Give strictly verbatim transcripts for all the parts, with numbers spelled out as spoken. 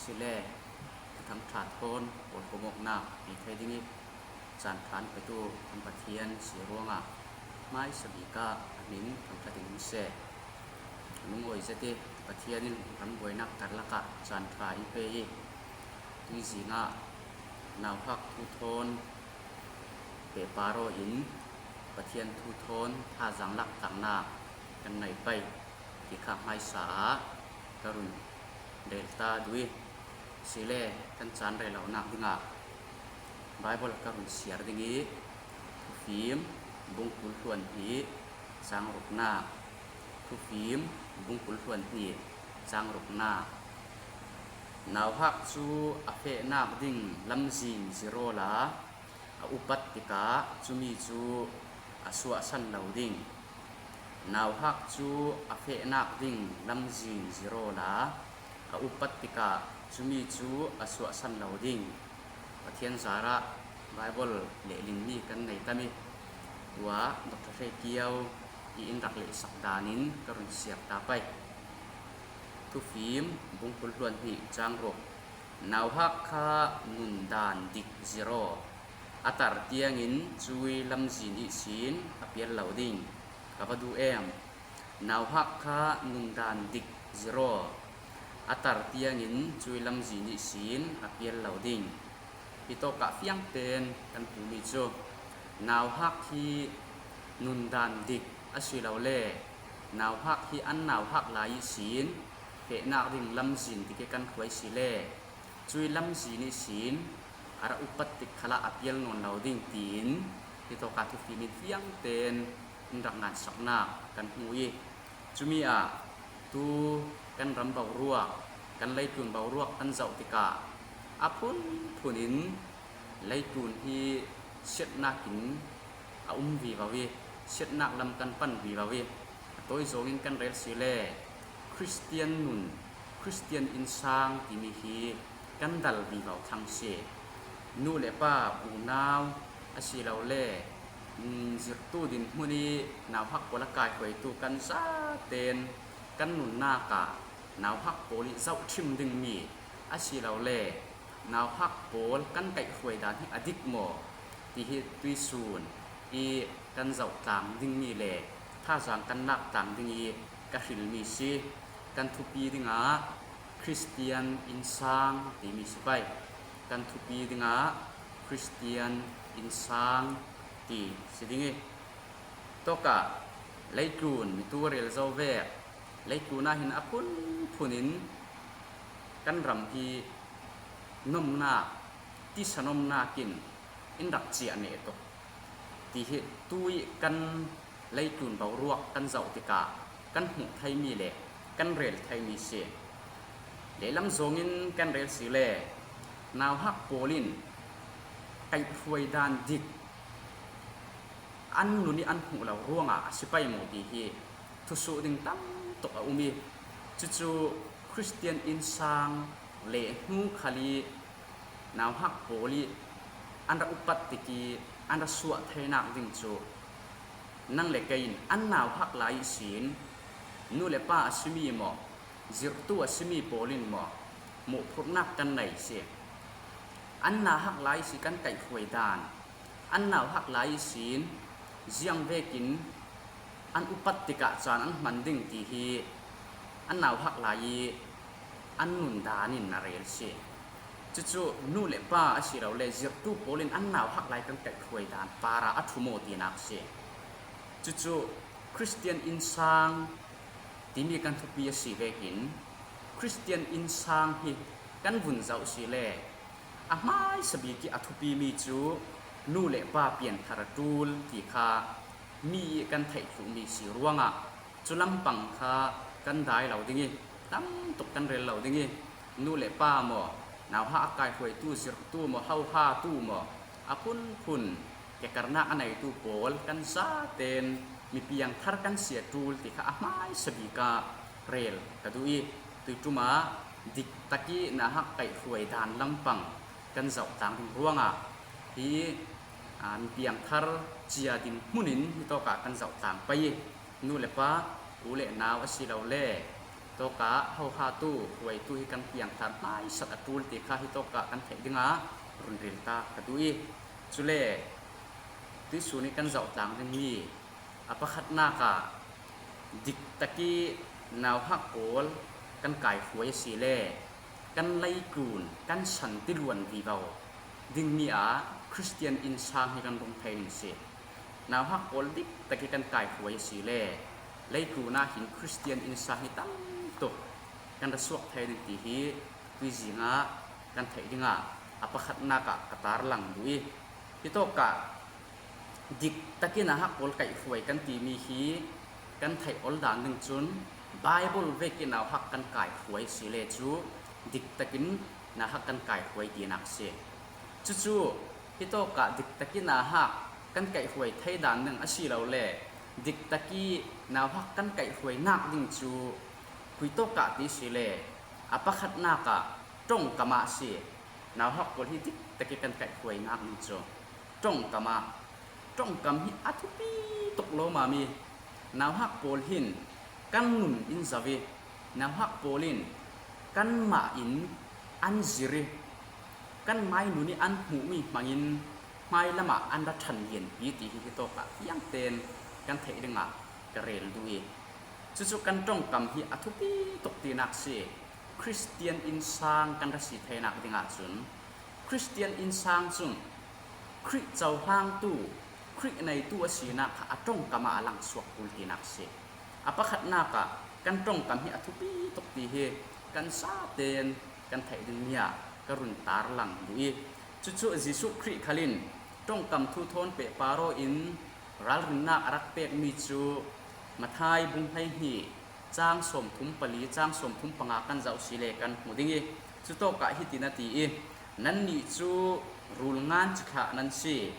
Sile, Thuthang Ṭha thawn pawlkhawm awkna nei thei ding i caan ṭha petu kan Pathian si ruangah hmaisa bik ah a hmin thangṭhatin um seh. Lungawi zet i Pathian in ram buainak karlak ah caan ṭha i pe i tuizing ah nauhak thu thawn pehpar aw in Pathian thu thawn thazaang laktakna kan nei pei ti kha hmaisa ah ka run rel ta duh i, sile kan caan rel lonak dingah Baibal ka run siar ding i, Thufim bung kul hluan hnih cang rukna, Thufim bung kul hluan hnih cang rukna. Nauhak cu a fehnak ding lamzin zir awla a upat tikah cumi cu a suahsan lo ding. Nauhak cu a fehnak ding lamzin zir awla a upat tikah cumi cu a suahsan lo ding. Pathian zarah Baibal lehlingmi kan nei tam i, tua Doctor Hre Kio i in rak lehsak danin ka run siar ta pei. Thufim bung kul hluan hnih cang ruk. Nauhak kha nundan dik zir aw. A tar tiangin cui lamzin ihsin a pial lo ding. Ka va duh em. Nauhak kha nundan dik zir aw. A tar tiangin cui lamzin ihsin a pial lo ding. Hi tawkah fiang tein kan hmuhmi cu nauhak hi nundan dik asilole nauhak hi an nauhak lai ihsin fehnak ding lamzin dik i kan hruai sile cui lamzin ihsin a rak upat tik khalah a pial nawn lo ding tiin hi tawkah thufim in fiang tein in rak ngansaknak kan hmu i, cumi ah tu kan ram boruak, kan leitlun boruak kan zoh tikah a phunphun in leitlun hi siatnak in a um vivo i, siatnak lam kan pan vivo i, a tawi zawngin kan rel sile Khristian nun, Khristian innsang timi hi kan dal vivo thlang si. Nu le pa, unau asilole zirtu dinhmun i nauhak pawl a kaihruaitu kan zaten kan nunnak ah nauhak pawl i zohṭhim dingmi asilole nauhak pawl kan kaihhruai dan hi a dik maw ti hi tuisun i kan zoh tlang dingmi le thazaang kan lak tlang ding i ka hrilmi si. Kan thupi dingah Khristian innsang timi si pei. Kan thupi dingah Khristian innsang ti si ding i, tawkah leitlun mitu a rel zo vek, leitlun ah hin a phunphun in kan ram hi nomnak, tisa nomnak in in rak ciah neh tuk ti hi tu i kan leitlun boruak kan zoh tikah kan hmuh theimi le kan rel theimi si. Lehlam zawngin kan rel sile nauhak pawl in kaihhruai dan dik an nun i an hmuh lo ruangah a si pei maw ti hi thusuh ding tam tuk a um i, cucu Khristian innsang le hnu khal i nauhak pawl i an rak upat tik i an rak suah theinak ding cu nang le kei in an nauhak lai ihsin nu le pa a simi maw, zirhtu a simi pawl in maw, muhphurhnak kan nei si. An nauhak lai ihsi kan kaihhruai dan, an nauhak lai ihsin ziang vekin an upat tikah caan an hman ding ti hi an nauhak lai i an nun dan in a rel si. Cucu nu le pa asilole zirhtu pawl in an nauhak lai kan kaihhruai dan parah a ṭhu maw tinak si. Cucu Khristian innsang timi kan thupi a si vekin Khristian innsang hi kan vun zoh sile a hmaisa bik i a thupimi cu nu le pa pianthar a ṭul ti kha mi i kan theih thluhmi si ruangah cu lampang kha kan dai lo ding i tam tuk kan rel lo ding i, nu le pa maw, nauhak a kaihhruaitu zirhtu maw, hohatu maw, a phunphun kekarnak a neitu pawl kan zaten mipiang thar kan si a ṭul ti kha a hmaisa bik ah rel ka duh i, tuiṭum ah diktak i nauhak kaihhruai dan lampang kan zoh tlang ding ruangah hi, aa, mipiang thar cia dinhmun in hitawkah kan zoh tlang pei i, nu le pa, u le nau asilole Hitawkah hohatu, huaitu hi kan piangthar hmaisat a ṭul ti kha hitawkah kan theih dingah run ril ta ka duh i. Cule tuihsun i kan zohtlang dingmi a pakhatnakah diktak i nauhak pawl kan kaikhuai a si le kan leitlun kan santi luan vivo dingmi ah Khristian innsang hi kan rung thei ding si. Nauhak pawl diktak i kan kaikhuai a si le leitlun ah hin Khristian innsang hi tam tuk kan ra suak thei ding ti hi tuizingah kan theih dingah a pakhatnakah ka tarlang duh i. Hitawkah diktak i nauhak pawl kaikhuai kan timi hi kan theih ol dan ding cun Bible vek i nauhak kan kaikhuai si le cu diktak in nauhak kan kaikhuai tinak si. Cucu hitawkah diktak i nauhak kan kaikhuai thei dan ding a si lo le diktak i nauhak kan kaikhuai nak ding cu khuitawkah ti si le a pakhatnakah ṭongkam ah si. Nauhak pawl hi diktak i kan kaikhuai nak ding cu ṭongkam ah, ṭongkam hi a thupi tuk lawmam i nauhak pawl hin kan nun in zoh i nauhak pawl in kanmah in an zir i kan mai nun i an hmuhmi hmangin hmailam ah an ra ṭhan lianpi ti hi hitawkah fiangten kan theih dingah ka rel duh i. Cucu kan ṭongkam hi a thupi tuk tinak si. Khristian innsang kan ra si theinak dingah cun Khristian innsang cun Khrih cohlangtu, Khrih neitu a sinak kha a ṭongkam ah a langsuak kul tinak si. A pakhatnakah kan ṭongkam hi a thupi tuk ti hi kan zaten kan theih dingmi ah ka run tarlang duh i. Cucu Jesuh Khrih khal in ṭongkam thu thawn pehpar aw in ralrinnak a rak pekmi cu Matthai bung hleihnih cang sawmthum pali, cang sawmthum panga kan zoh si le kan hmu ding i, cutawkah hitin a ti i, nannih cu rulngan cithlah nan si,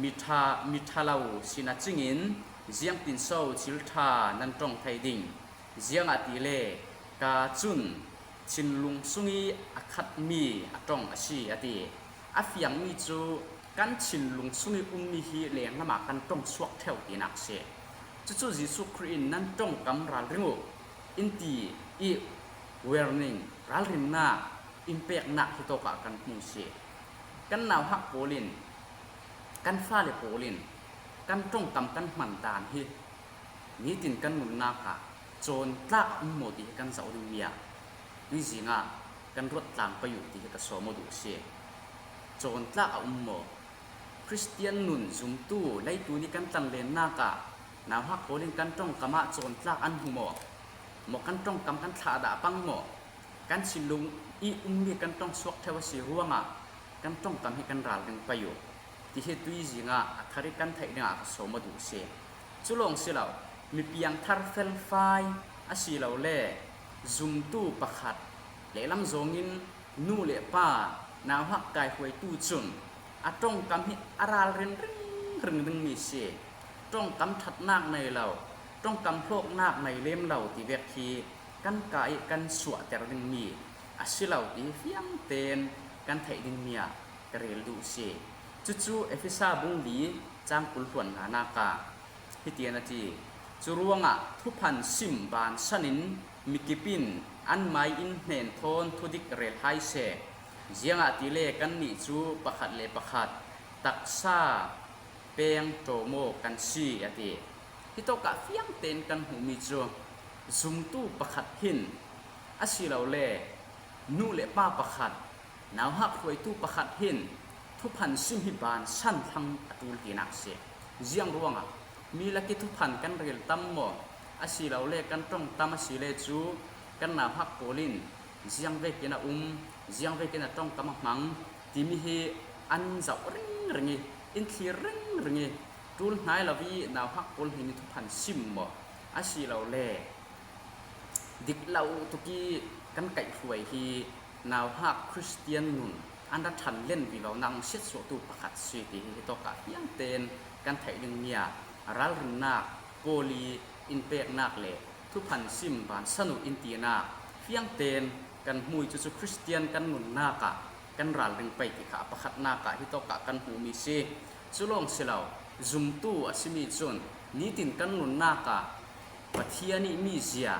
miṭha, miṭha lo sin a cingin ziangtinso thil ṭha nan ṭong thei ding? Ziangahtile ka cun thinlung sung i a khatmi a ṭong a si, a ti. A fiangmi cu kan thinlung sung i ummi hi lenglam ah kan ṭong suak ṭheu tinak si. Cucu Jesuh Khrih in nan ṭongkam ralring uh in ti i warning, ralrinnak in peknak hitawkah kan hmu si. Kan nauhak pawl in, kan fale pawl in kan ṭongkam kan hman dan hi nitin kan nunnak ah cawntlak a um maw ti hi kan zoh dingmi ah tuizingah kan ruat tlang pei uh ti hi ka sawm aw duh si. Cawntlak a um maw? Khristian nun zumtu leitlun i kan tlanlennak ah nauhak pawl in kan ṭongkam ah cawntlak an hmu maw? Maw kan ṭongkam kan thlahdah pang maw? Kan thinlung i ummi kan ṭong suak ṭheu a si ruangah kan ṭongkam hi kan ralring pei uh ti hi tuizingah a thar i kan theih dingah ka sawm aw duh si. Cu lawng si lo, mi piangthar felfai a si lo le zumtu pakhat lehlam zawngin nu le pa nauhak kaikhuaitu cun a ṭongkam hi a ralrin ringring dingmi si. Ṭongkam ṭhatnak nei lo, ṭongkam hlawknak nei lem lo ti vek hi kan ka i kan suahter dingmi a si lo ti fiangten kan theih dingmi ah ka rel duh si. Cucu Efesa bung li cang kul hluan nganak ah hitian a ti, cu ruangah thuphan sim bansan in mikip in an mai in hnen thawn thudik rel hai seh. Ziangahtile kannih cu pakhat le pakhat taksa peng ṭawm aw kan si, a ti. Hitawkah fiangten kan hmuhmi cu zumtu pakhat hin a si lo le nu le pa pakhat, nauhak hruaitu pakhat hin thuphan sim hi bansan thlang a ṭul tinak si. Ziang ruangah mi lak i thuphan kan rel tam maw? A si lo le kan ṭong tam a si le cu kan nauhak pawl in ziang vekin a um, ziang vekin a ṭongkam a hmang timi hi an zoh ringring i, in thlir ringring i, ṭul hnai lo i nauhak pawl hnenin thuphan sim maw? A si lo le dik lo tuk i kan kaihhruai hi nauhak Khristian nun an ra ṭhan len vivo nak siatsuahtu pakhat si ti hi hitawkah fiangten kan theih dingmi ah ralrinnak, Paul i in peknak le thuphan sim bansan uh in tinak fiangten kan hmu i cucu Khristian kan nunnak ah kan ralring pei ti kha a pakhatnak ah hitawkah kan hmuhmi si. Cu lawng si lo, zumtu a simi cun nitin kan nunnak ah Pathian i mizia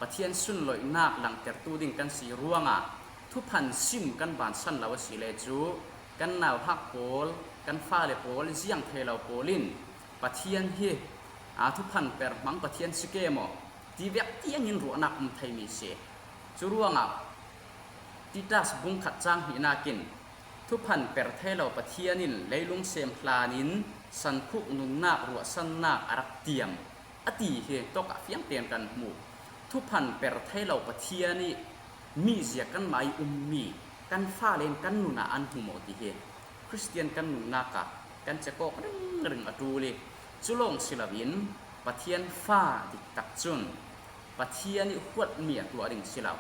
Pathian sunloihnak langtertu ding kan si ruangah thuphan sim kan bansan lo a si le cu kan nauhak pawl, kan fale pawl, ziang thei lo pawl in Pathian hi aa thuphan per hmang Pathian si ke maw ti vek tiangin ruahnak um theimi si. Cu ruangah Titas bungkhat cang hnihnak in thuphan per thei lo Pathian in leilung sem hlanin sankhuk nunnak ruahsannak a rak tiam a ti hi tawkah fiang tein kan hmu. Thuphan per thei lo Pathian ih mizia kanmah ih ummi kan fale in kan nunah an hmu maw ti hi Khristian kan nunnak ah kan cekawk ringring a ṭul ih cu lawng si loin Pathian fa diktak cun Pathian ih huatmi a tuah ding si lo.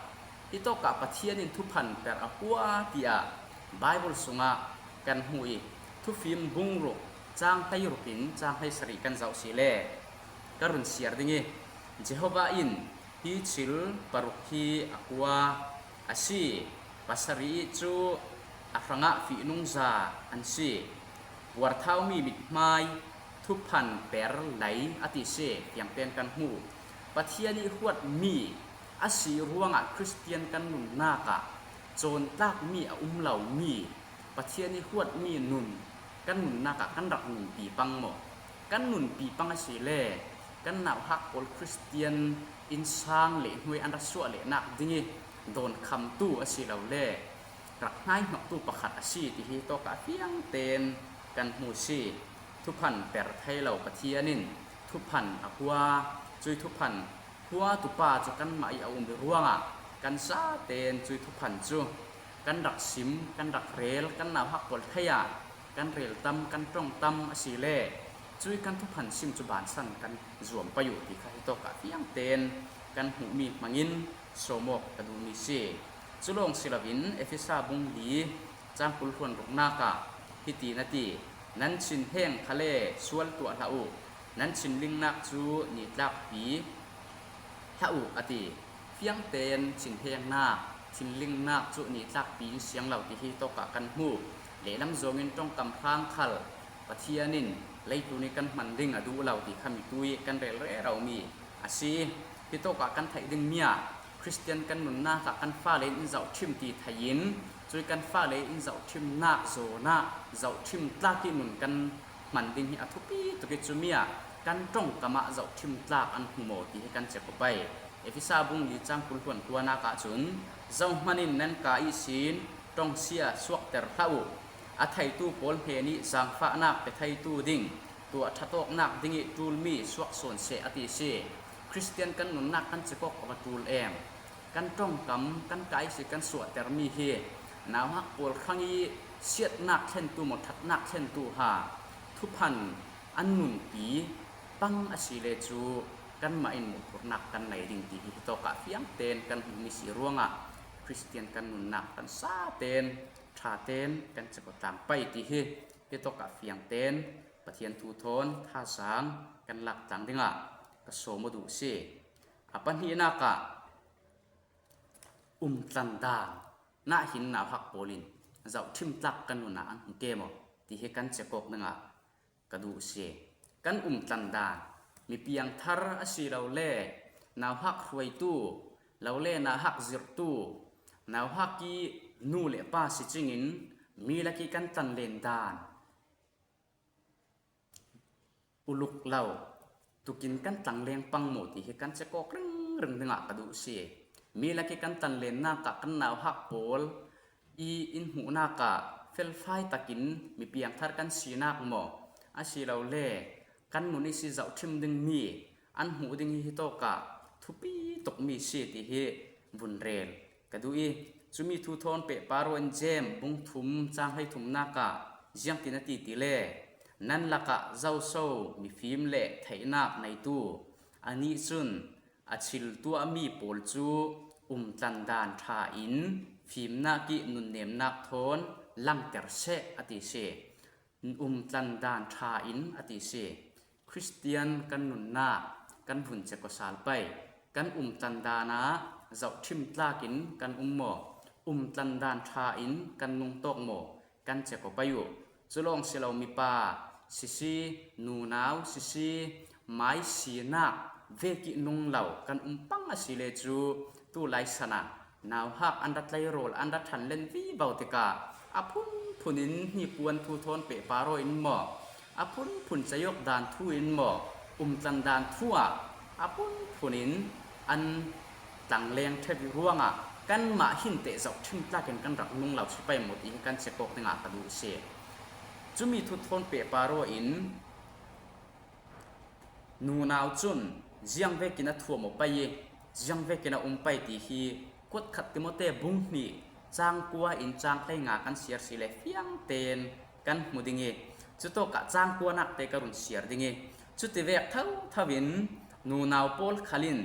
Hitawkah Pathian in thuphan per a hua tiah Baibal sungah kan hmuh ih Thufim bung ruk cang hleiruk in cang hleisarih kan zoh si le ka run siar ding ih Jehovah in hi thil paruk hi a hua a si. Pasarih ih cu a hrangah fihnungza an si. Puarthaumi mithmai thuphan per lei a ti si fiang tein kan hmu. Pathian ih huatmi a si ruangah Khristian kan nunnak ah cawntlakmi a um lomi Pathian ih huatmi nun kan nunnak ah kan rak nunpi pang maw? Kan nunpi pang a si le kan nauhak pawl Khristian innsang le hnuai an rak suah lehnak ding ih dawnkhamtu a si lo le rak hnaihnoktu pakhat a si ti hi tawkah fiang tein kan hmu si. Thuphan per thei lo Pathian in thuphan a hua, cui thuphan huatu pa cu kanmah ih a um ih ruangah kan zaten cui thuphan cu kan rak sim, kan rak rel, kan nauhak pawl thei ah kan rel tam, kan ṭong tam a si le cui kan thuphan sim cu bansan kan zuam pei uh ti kha hitawkah fiang tein kan hmuhmi hmangin sawmawk ka duhmi si. Cu lawng si loin Efesa bung li cang kul hluan ruknak ah hiti na ti, nan thinheng khale sual tuah hlah uh, nan thinlingnak cu nitlakpi hlah uh a ti. Fiang tein thinhengnak, thinlingnak cu nitlakpi in siang lo ti hi tawkah kan hmu. Lehlam zawngin ṭongkam hrang khal Pathian in leitlun ih kan hman ding a duh lo ti kha mitu ih kan rel reromi a si. Hitawkah kan theih dingmi ah Khristian kan nunnak ah kan fale in zohṭhim ti thei in cui kan fale in zohṭhimnak zawnah zohṭhim tlak ih nun kan hman ding hi a thupi tuk ih cumi ah kan ṭongkam ah zohṭhim tlak an hmu maw ti hi kan cek uh pei. Efesa bung li cang kul hluan kuanak ahcun zohman in nan ka ihsin ṭongsia suakter hlah uh. A theitu pawl hnenih zaangfahnak pe theitu ding tuah ṭhatawknak dingih ṭulmi suak sawn seh a ti si. Khristian kan nunnak kan cekawk a va ṭul em? Kan ṭongkam, kan ka ihsi kan suahtermi hi nauhak pawl hrangih siatnak thlentu maw ṭhatnak thlentu ha thuphan an nunpi pang a si le cu kanmah in muhphurhnak kan nei ding ti hi hitawkah fiang tein kan hmuhmi si ruangah Khristian kan nunnak kan sa tein ṭha tein kan cekawtlang pei ti hi hitawkah fiang tein Pathian thu thawn thazaang kan lak tlang dingah ka sawm aw duh si. A pahnihnak ah umtlandan nah hin nauhak pawl in zohṭhim tlak kan nunah an hmu ke maw ti hi kan cekawk dingah ka duh si. Kan umtlandan mipiang thar a si lo le nauhak hruaitu lo le nauhak zirhtu, nauhak ih nu le pa si cingin mi lak ih kan tlanlen dan uluk lo tukin kan tlangleng pang maw ti hi kan cekawk ringring dingah ka duh si. Mi lak ih kan tlanlennak ah kan nauhak pawl ih in hmuhnak ah felfai takin mipiang thar kan sinak maw a si lo le kan nun ihsi zohṭhim dingmi an hmuh ding hi hitawkah thupi tukmi si ti hi vun rel ka duh ih, cumi thu thawn pehpar aw in Jem bung thum cang hleithumnak ah ziangtin a ti ti le nan lakah zoso mifim le theihnak neitu anih cun a thil tuahmi pawl cu umtlandan ṭha in fimnak ih nunnemnak thawn langter seh a ti si. Umtlandan ṭha in a ti si. Khristian kan nunnak kan vun cekawsal pei. Kan umtlandan ah zohṭhim tlakin kan um maw? Umtlandan ṭha in kan nungtawk maw? Kan cekaw pei uh. Cu lawng si lo mipa sisi, nunau sisi, mai sinak vek i nung lo kan um pang a si le cu, tu lai sana nauhak an ra tleirawl, an ra ṭhan len vivo tikah a phunphunin hnipuan thu thawn pehpar aw in maw, a phunphun ceiawk dan thu in maw, umtlan dan thu ah a phunphunin an tlangleng ṭheu ruangah kanmah hin teh zohṭhim tlakin kan rak nung lo si pei maw ti hi kan check awk dingah ka duh si. Cumi thu thawn pehpar aw in nunau cun ziang vekin a thuam aw pei i ziang vekin a um pei ti hi Kuatkhat Timote bung hnih cang kua in cang hleinga kan siar si le fiang tein kan hmu ding i, cutawkah cang kuanak te ka run siar ding i, cutivek thotho in nunau pawl khal in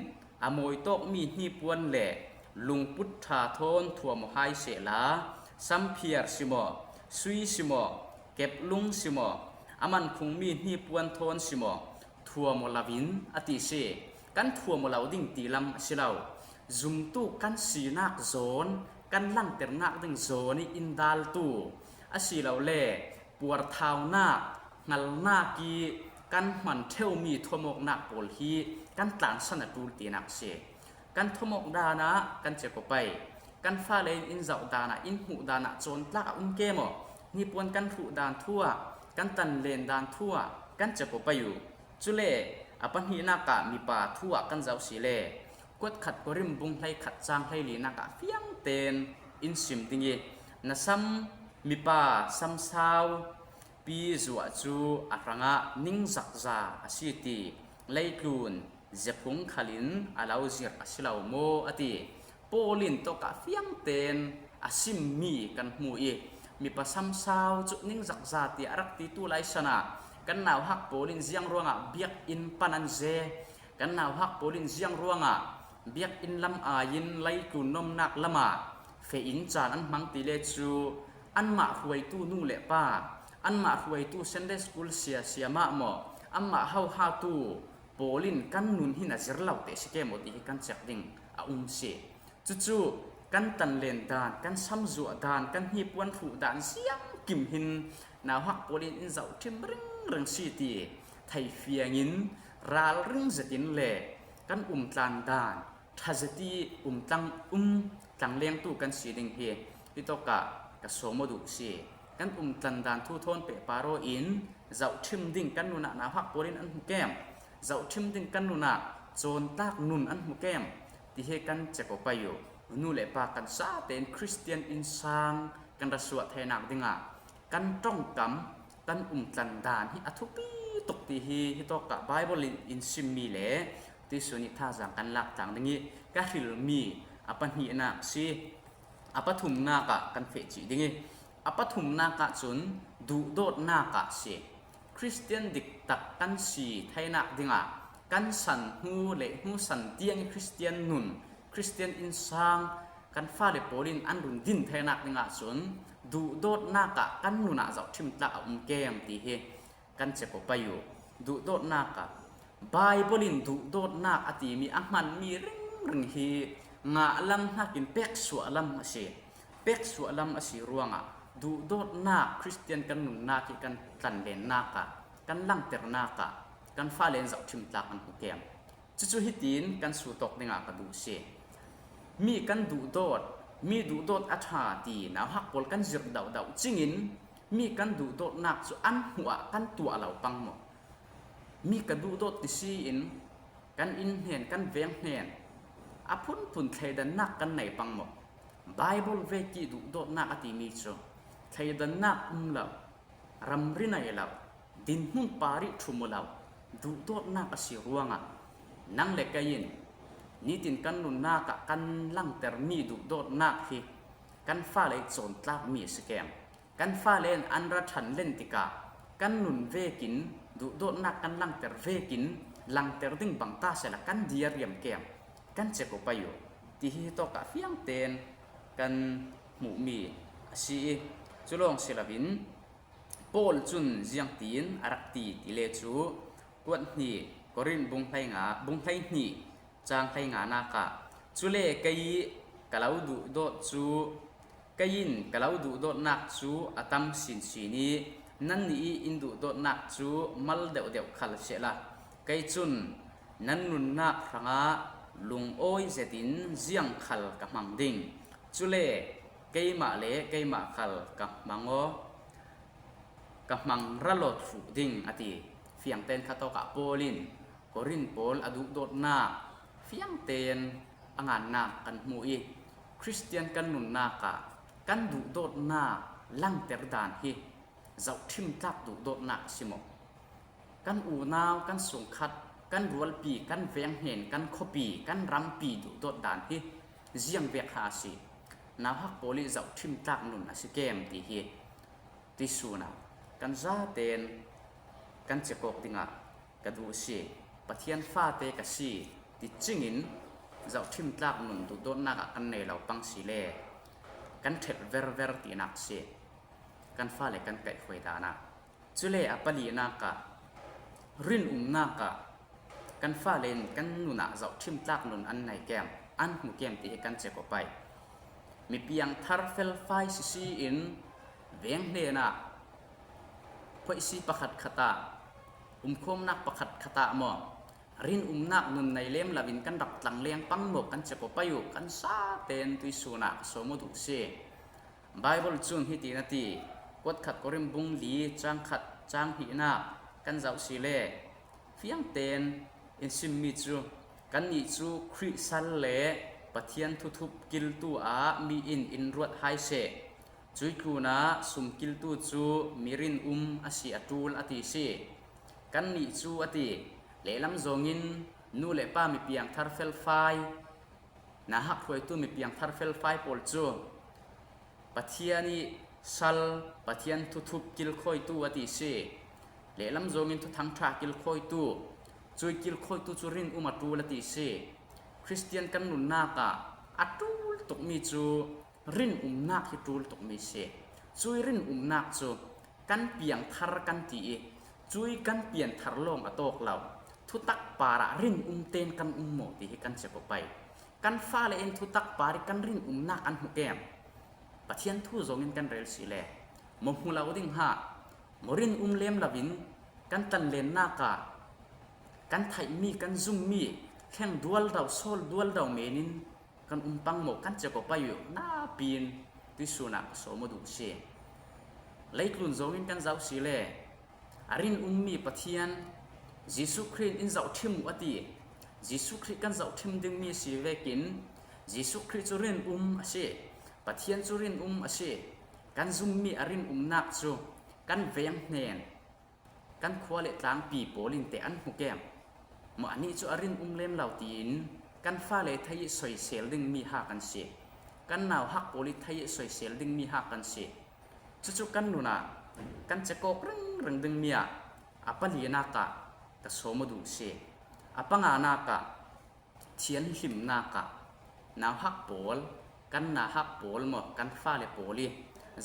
a mawitawkmi hnipuan le lungput ṭha thawn thuam aw hai sehla, samphiar si maw, sui si maw, keplung si maw, a mankhungmi hnipuan thawn si maw, thuam aw lo in a ti si. Kan thuam aw lo ding ti lam a si lo. Zumtu kan sinak zawn, kan langternak ding zawn i in daltu a si lo le puarthaunak, hngalnak i kan hman ṭheumi thuamawknak pawl hi kan tlansan a ṭul tinak a si. Kan thuamawk dan ah kan check aw pei. Kan fale in in zoh dan ah, in hmuh dan ah cawn tlak a um ke maw? Hnipuan kan hruh dan thu ah, kan tanlen dan thu ah kan check aw pei u. Cule a pahnihnak ah mipa thu ah kan zoh si le, Kuatkhat Korin bung hleikhat cang hleilinak ah fiang tein in sim ding i, na sam mipa samsau pi zuah cu a hrangah ningzakza a si ti leitlun zephung khalin a lo zirh a si lo maw a ti. Paul in tawkah fiang tein a simmi kan hmu i, mipa samsau cu ningzakza tiah a rak titu lai sana kan nauhak pawl in ziang ruangah biakinn pan an ze, kan nauhak pawl in ziang ruangah biakinn lam aiin leitlun nomnak lamah feh in caan an hmang ti le cu anmah hruaitu nu le pa, anmah hruaitu Sunday school sia siamah maw, anmah hohatu pawl in kan nun hin a zir lo te si ke maw ti hi kan check ding a um si. Cucu kan tanlen dan, kan samzuah dan, kan hnipuan hruh dan ziangkim hin nauhak pawl in in zohṭhim ringring si ti theifiangin ralring zetin le kan umtlan dan ṭha zet i umtlang, um tlanglengtu kan si ding hi hitawkah ka sawm aw duh si. Kan umtlan dan thu thawn pehpar aw in zohṭhim ding kan nun ah nauhak pawl in an hmu kem? Zohṭhim ding kan nun ah cawntlak nun an hmu kem? Ti hi kan check aw pei u. Nu le pa kan sa tein Khristian innsang kan ra suah theinak dingah kan ṭongkam, kan umtlan dan hi a thupi tuk ti hi hitawkah Bible in in simmi le tuihsun i thazaang kan lak tlang ding i ka hrilmi a pahnihnak si. A pathumnak ah kan feh cih ding i, a pathumnak ah cun duhdawtnak ah si. Khristian diktak kan si theinak dingah kan san hnu le hnu san tiang i Khristian nun, Khristian innsang kan fale pawl in an run din theinak dingah cun duhdawtnak ah kan nun ah zohṭhim tlak a um kem ti hi kan check aw pei u. Duhdawtnak ah Bible in duhdawtnak a timi a hmanmi ringring hi ngah lam hnakin peksuah lam a si. Peksuah lam a si ruangah duhdawtnak Khristian kan nunnak hi kan tlanlennak ah, kan langternak ah kan fale in zohṭhim tlak an hmu kem? Cucu hitin kan sut awk dingah ka duh si. Mi kan duhdawt, mi duhdawt a ṭha ti nauhak pawl kan zirh dauhdauh cingin mi kan duhdawtnak cu an hmuh ah kan tuah lo pang maw? Mi ka duhdawt ti si in kan inn hnen, kan veng hnen a phunphun thleidannak kan nei pang maw? Bible vek i duhdawtnak a timi cu thleidannak um lo, ramri nei lo, dinhmun parih ṭhum aw lo duhdawtnak a si ruangah nang le kei in nitin kan nunnak ah kan langtermi duhdawtnak hi kan fale i cawntlakmi a si kem? Kan fale in an ra ṭhan len tikah kan nun vekin duhdawtnak kan langter vekin langter ding bang ta sehla kan diariam kem? Kan check aw pei u. Ti hi hitawkah fiang tein kan hmuhmi a si i, cu lawng si loin Paul cun ziangtin a rak ti ti le cu, Kuat hnih, Korin bung hleinga, bung hleihnih, cang hleinganak ah, cule kei ka lo duhdawt cu, kei in ka lo duhdawtnak cu a tam sinsin i, nannih i in duhdawtnak cu mal deuhdeuh khal sehla, kei cun Nan nunnak hrangah lungawi zetin ziang khal ka hmang ding. Cule keimah le keimah khal ka hmang aw, ka hmang ralaw thluh ding, a ti. Fiangten khatawkah Paul in Korin pawl a duhdawtnak fiangten a ngannak kan hmu ih, Khristian kan nunnak ah kan duhdawtnak langter dan hi zohṭhim tlak duhdawtnak a si maw? Kan unau, kan sungkhat, kan rualpi, kan venghnen, kan khuapi, kan rampi duhdawt dan hi ziang vek ha a si? Nauhak pawl ih zohṭhim tlak nun a si kem ti hi tuihsun ah kan zaten kan ciakawk dingah ka duh a si. Pathian fate ka si ti cingin zohṭhim tlak nun duhdawtnak ah kan nei lo pang si le kan ṭhelh verver tinak si. Kan fale kan kaihhuai dan ah. Cule a palinak ah, rinumnak ah kan fale in kan nun ah zohṭhim tlak nun an nei kem, an hmu kem ti hi kan ciakawk pai. Mi piangthar felfai sisi in veng hnenah khuaisi pakhat khatah, umkhawmnak pakhat khatah maw, rinumnak nun nei lem loin kan rak tlang leng pang maw, kan ciakawk pai uh. Kan zaten tuihsun ah ka sawm aw duh si. Bible cun hiti na ti, kuat khat Korin bung li cang khat cang hnihnak kan zoh si le, fiangten in simmi cu, kannih cu Khrih sal le Pathian thuthup kiltu ah mi in in ruat hai seh. Cuih tlunah sum kiltu cu mi rinum a si a ṭul a ti si. Kannih cu a ti, lehlam zawngin nu le pa mi piangthar felfai, nauhak hruaitu mi piangthar felfai pawl cu Pathian ih sal, Pathian thuthup kilkhawitu a ti si. Lehlam zawngin Thuthang ṭha kilkhawitu, cuih kilkhawitu cu rinum a ṭul a ti si. Khristian kan nunnak ah a ṭul tukmi cu rinumnak hi ṭul tukmi si. Cuih rinumnak cu kan piangthar kan ti ih, cuih kan pianthar lawng a tawk lo, thutak parah rinum tein kan um maw ti hi kan ciakawk pai. Kan fale in thutak par ih kan rinumnak an hmu kem? Pathian thu zawngin kan rel si le, maw hmu lo ding ha, maw rinum lem loin kan tlanlennak ah kan theihmi, kan zummi thleng dualdo, sawl dualdo menin kan um pang maw, kan ciakawk pai uh. Napi in tuihsun ah ka sawm aw duh si. Leitlun zawngin kan zoh si le, a rinummi Pathian, Jesuh Khrih in in zohṭhim uh a ti. Jesuh Khrih kan zohṭhim dingmi a si vekin Jesuh Khrih cu rinum a si, Pathian cu rinum a si. Kan zummi a rinumnak cu kan venghnen, kan khua le tlangpi pawl in teh an hmu kem? Maw, anih cu a rinum lem lo tiin kan fale thei ih soisel dingmi ha kan si. Kan nauhak pawl ih thei ih soisel dingmi ha kan si. Cucu kan nun ah kan ciakawk ringring dingmi ah a palinak ah ka sawm aw duh si. A panganak ah thianhlimnak ah nauhak pawl, kan nauhak pawl maw, kan fale pawl ih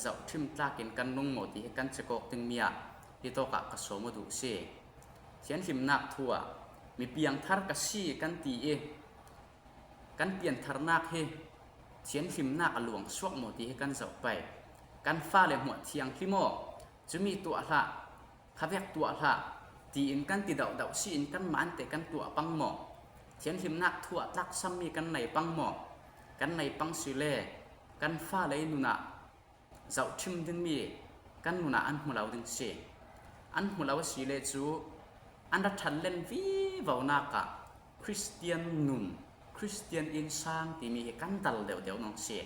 zohṭhim tlakin kan nung maw ti hi kan ciakawk dingmi ah hitawk ah ka sawm aw duh si. Thianhlimnak thu ah mi piangthar ka si kan ti ih, kan piantharnak hi thianhlimnak a luangsuak maw ti hi kan zoh pai. Kan fale hmuah thianghlim aw, cumi tuah hlah, khavek tuah hlah, tiin kan ti dohdoh si in kanmah in teh kan tuah pang maw? Thianhlimnak thu ah tlaksammi kan nei pang maw? Kan nei pang si le kan fale nun ah zohṭhim dingmi kan nun ah an hmu lo ding si. An hmu lo a si le cu an ra ṭhanlen vivonak ah Khristian nun, Khristian innsang timi hi kan dal deuhdeuh nawn si.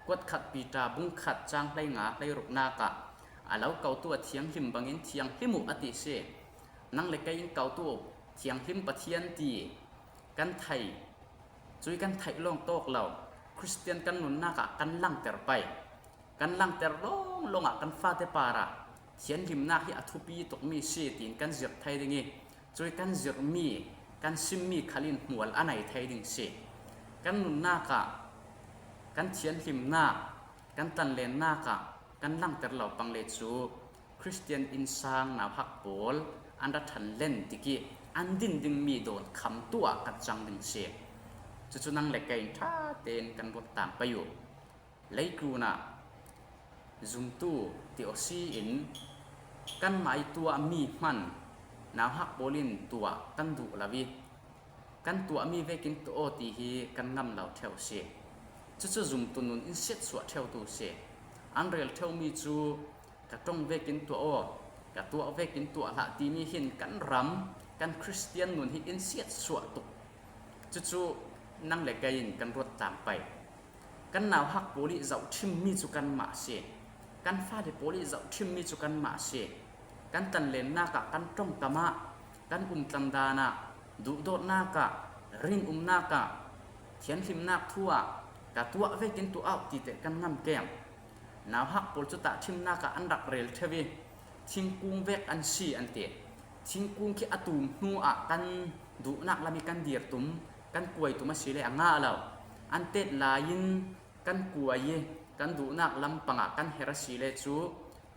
Kuat khat Peter bung khat cang hleinga hleiruknak ah a lo kotu a thianghlim bangin thianghlim uh a ti si. Nang le kei in kotu thianghlim Pathian ti kan theih, cuih kan theih lawng tawk lo, Khristian kan nunnak ah kan langter pai. Kan langter lawnglawng ah kan fate parah thianhlimnak hi a thupi tukmi si tiin kan zirh thei ding ih, cuih kan zirhmi, kan simmi khal in hmual a nei thei ding si. Kan nunnak ah, kan thianhlimnak, kan tlanlennak ah kan langter lo pang le cu Khristian innsang nauhak pawl an ra ṭhanlen tikih an din dingmi dawn khamtu ah kan cang ding si. Cucu nang le kei in ṭha tein kan ruat tang pei uh. Leitlun ah zumtu ti aw si in kanmah ih tuahmi hman nauhak pawl in tuah kan duh lo ih, kan tuahmi vekin tuah aw ti hi kan ngam lo theu si. Cucu zumtu nun in siatsuah theutu si. An rel theumi cu ka ṭong vekin tuah aw, ka tuah vekin tuah hlah timi hin kan ram, kan Khristian nun hi in siatsuah tuk. Cucu nang le kei in kan ruat tlang pei. Kan nauhak pawl ih zohṭhimmi cu kanmah a si. Kan fale pawl ih zohṭhimmi cu kanmah a si. Kan tanlennak ah, kan ṭongkam ah, kan umtlandan ah, duhdawtnak ah, rinumnak ah, thianhlimnak thu ah ka tuah vekin tuah aw ti teh kan ngam kem. Nauhak pawl cu tahṭhimnak ah an rak rel theu ih thingkung vek an si an ti. Thingkung khi a tum hnu ah kan duhnak lam ih kan dir tum, kan kuai tum asile a ngah lo. An tet lai in kan kuai ih kan duhnak lam pangah kan her asile cu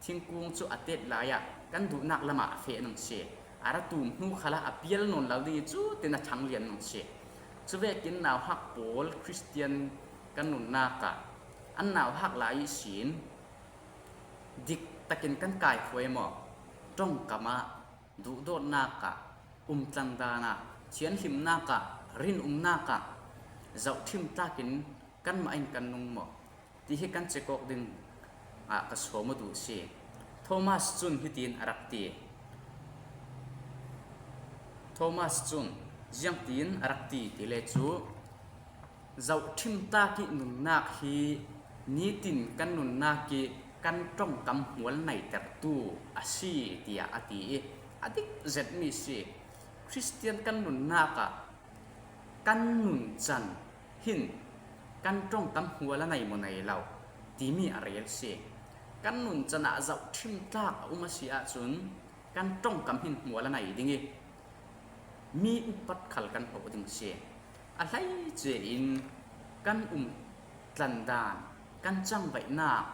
thingkung cu a tet lai ah kan duhnak lam ah a feh nung si. A ra tum hnu khalah a pial nawn lo ding ih cu tin a ṭhang lian nung si. Cuvekin nauhak pawl Khristian kan nunnak ah an nauhak lai ihsin dik takin kan kaihruai maw? Ṭongkam ah, duhdawtnak ah, umtlandan ah, thianhlimnak ah, rinumnak ah zohṭhim tlakin kanmah in kan nung maw? Ti hi kan cek awk ding ah ka sawm aw duh si. Thomas cun hitin a rak ti. Thomas cun ziangtin a rak ti ti le cu, zohṭhim tlak ih nunnak hi nitin kan nunnak ih kan ṭongkam hmual neitertu a si, tiah a ti ih a dik zetmi si. Khristian kan nunnak ah kan nuncan hin kan ṭongkam hmual a nei maw nei lo timi a rel si. Kan nuncan ah zohṭhim tlak a um a si ahcun kan ṭongkam hin hmual a nei ding ih mi upat khal kan hloh ding si. A hleice in kan umtlandan, kan cangvaihnak,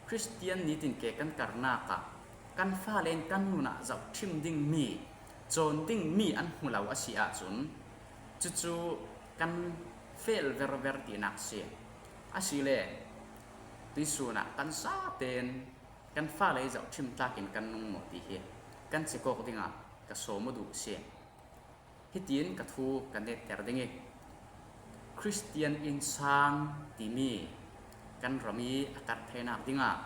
Khristian nitin ke kan karnak ah kan fale in kan nun ah zohṭhim dingmi, cawn dingmi an hmu lo a si ahcun cucu kan fel verver tinak si. Asile tuihsun ah kan zaten kan fale zohṭhim tlakin kan nung maw ti hi kan cek awk dingah ka sawm aw duh si. Hitin ka thu ka netter ding ih, Khristian innsang timi kan ram ih a karh theinak dingah,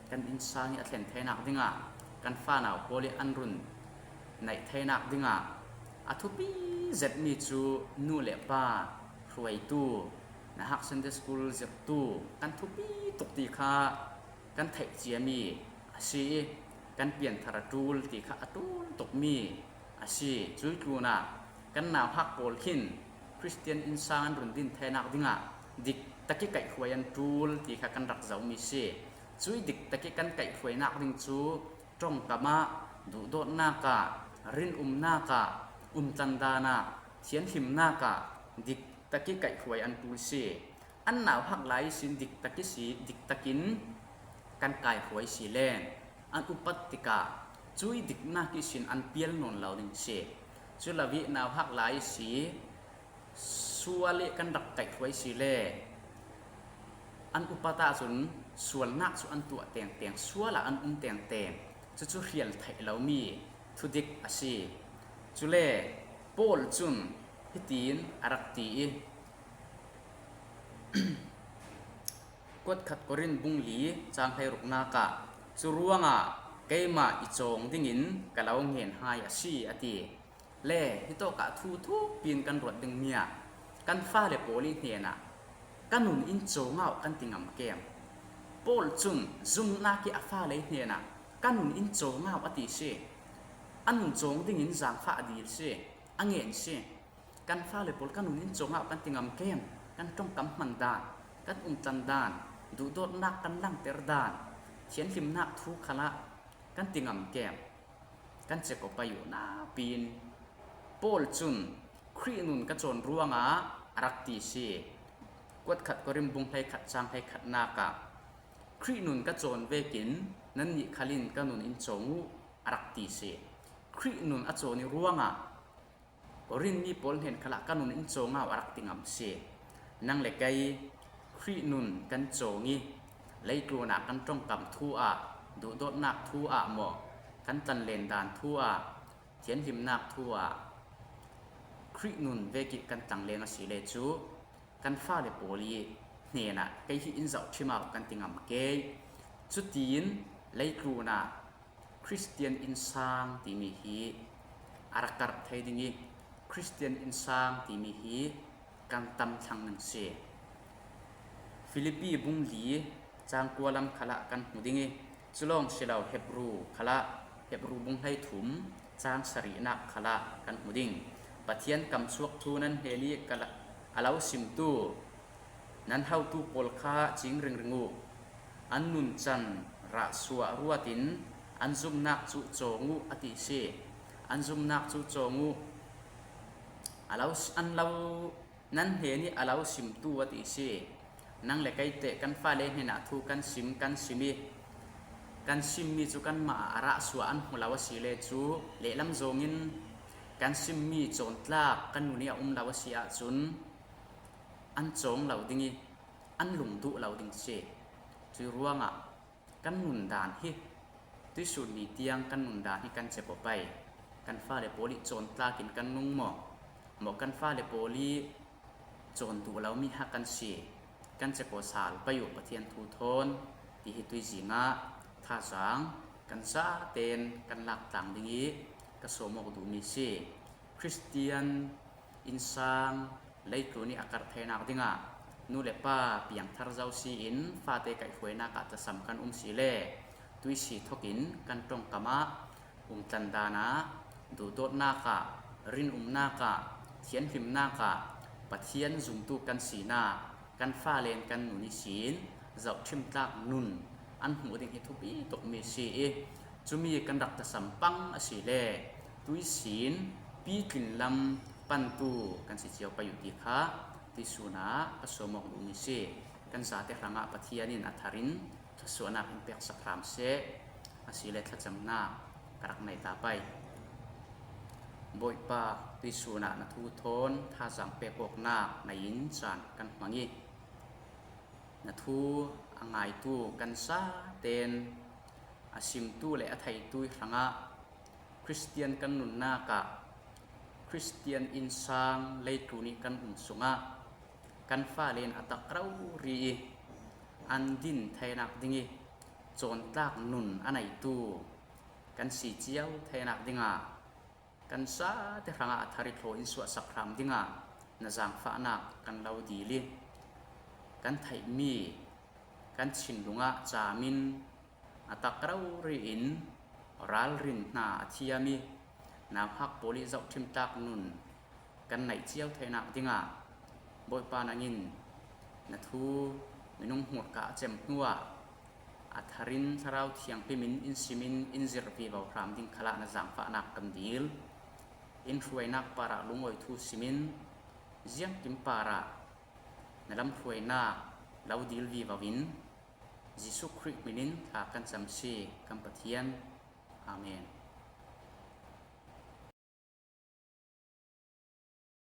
kan innsang ih a thlen theinak dingah, kan fanau pawl ih an run naih theinak dingah a thupi zetmi cu nu le pa hruaitu, nahak Sunday school zirhtu, kan thupi tuk ti kha kan theih ciami a si ih, kan pianthar a ṭul ti kha a ṭul tukmi a si. Cuih tlunah kan nauhak pawl khin Khristian innsang an run din theinak dingah dik tak ih kaihhruai an ṭul ti kha kan rak zohmi si. Cuih dik tak ih kan kaihhruainak ding cu ṭongkam ah, duhdawtnak ah, rinumnak ah, umtlandan ah, thianhlimnak ah dik tak ih kaihhruai an ṭul si. An nauhak lai ihsin dik tak ihsi, dik takin kan kaihruai si len an upat tikah cuih diknak ihsin an pial nawn lo ding si. Cu lo ih nauhak lai ihsi sual ih kan rak kaihruai si le an upat ahcun sualnak cu an tuah tengteng, sual ah an um tengteng. Cucu hrial theih lomi thudik a si. Cule Paul cun hitin a rak ti ih, kuatkhat Korin bung li cang hleiruknak ah, cu ruangah keimah i cawng dingin ka lo ngen hai a si, a ti. Le hitawkah thu thukpi in kan ruat dingmi ah kan fale pawl ih hnenah ka nun in cawng aw kan ti ngam kem. Paul cun zumhnak ih a fale ih hnenah ka nun in cawng aw a ti si. A nun cawng dingin zaangfah a dil si, a ngen si. Kan fale pawl kan nun in cawng aw kan ti ngam kem. Kan ṭongkam hman dan, kan umtlan dan, duhdawtnak kan langter dan, thianhlimnak thu khalah kan ti ngam kem. Kan cek aw pei uh napi in Paul cun Khrih nun ka cawn ruangah a rak ti si. Kuatkhat Korin bung hleikhat cang hleikhatnak ah Khrih nun ka cawn vekin nannih khal in ka nun in cawng uh a rak ti si. Khrih nun a cawn ih ruangah Korin mi pawl hnen khalah ka nun in cawng aw a rak ti ngam si. Nang le kei Khrih nun kan cawng ih leitlunah kan ṭongkam thu ah, duhdawtnak thu ah maw, kan tlanlen dan thu ah, thianhlimnak thu ah, Khrih nun vekih kan tlangleng a si le cu kan fale pawl i hnenah kei hi in zohṭhim au kan ti ngam kei. Cutiin leitlunah Khristian innsang timi hi a rak karh thei ding i Khristian innsang timi hi kan tam thlang ning si. Filipi bung li cang kua lam khalah kan hmu ding i, culawng si lo Hebru khalah, Hebru bung hleithum cang sarihnak khalah kan hmu ding. Pathian kamchuak thu nan hnenih ka la-, a lo simtu nan hotu pawl kha cing ringring uh. An nuncan rahsuah ruatin an zumnak cu cawng uh a ti si. An zumnak cu cawng uh. A lo, an lo, nan hnenih a lo simtu a ti si. Nang le kei teh kan fale hnenah thu kan sim, kan sim i kan simmi cu kanmah ah a rahsuah an hmu lo a si le cu lehlam zawngin kan simmi cawntlak kan nun i a um lo a si ahcun an cawng lo ding i an lung duh lo ding si. Cui ruangah kan nun dan hi tuisun ni tiang kan nun dan hi kan cepaw pei. Kan fale pawl i cawntlak in kan nung maw? Maw kan fale pawl i cawn duh lomi ha kan si. Kan cepaw sal pei uh Pathian thu thawn ti hi tuizing ah thazaang kan zaten kan lak tlang ding i ka sawm awk duhmi si. Khristian innsang leitlun i a karh theinak dingah nu le pa piangthar zo si in fate kaihhruainak ah tasam kan um si le tuisi thokin kan ṭongkam ah umtlan dan ah duhdawtnak ah rinumnak ah thianhlimnak ah Pathian zumtu kan sinak kan fale in kan nun ihsin zohṭhim tlak nun an hmuh ding hi thupi tukmi si i cumi kan rak tasam pang a si le tuisin pitlin lam pantu kan si cio pei uh ti kha tuisun ah ka sawm awk duhmi si. Kan zate hrangah Pathian in a thar in thluasuahnak in peksak hram seh, a si le thlacamnak ka rak nei ta pei. Bawipa, tuisun ah na thu thawn thazaang pek awknak nei in caan kan hmang i na thu a ngaitu kan zaten a simtu le a theitu i hrangah Khristian kan nunnak ah Khristian innsang leitlun i kan um sungah kan fale in a tak rori i an din theinak ding i cawntlak nun a neitu kan si cio theinak dingah kan zate hrangah a thar i thlaw in suahsak hram dingah na zaangfahnak kan lo dil i kan theihmi kan thinlung ah cam in a tak rori in ralrin hna a thiam i nauhak pawl i zohṭhim tlak nun kan neih cio theinak dingah Bawipa nangin na thu minung hmurka a cem hnuah a thar in Thlarau Thianghlim in in sim in in zirh vivo hram ding khalah na zaangfahnak kan dil. In hruainak parah lungawi thu sim in ziangkim parah na lamhruainak lo dil vivo in Jesuh Khrih hmin in thla kan cam si kan Pathian. Amen.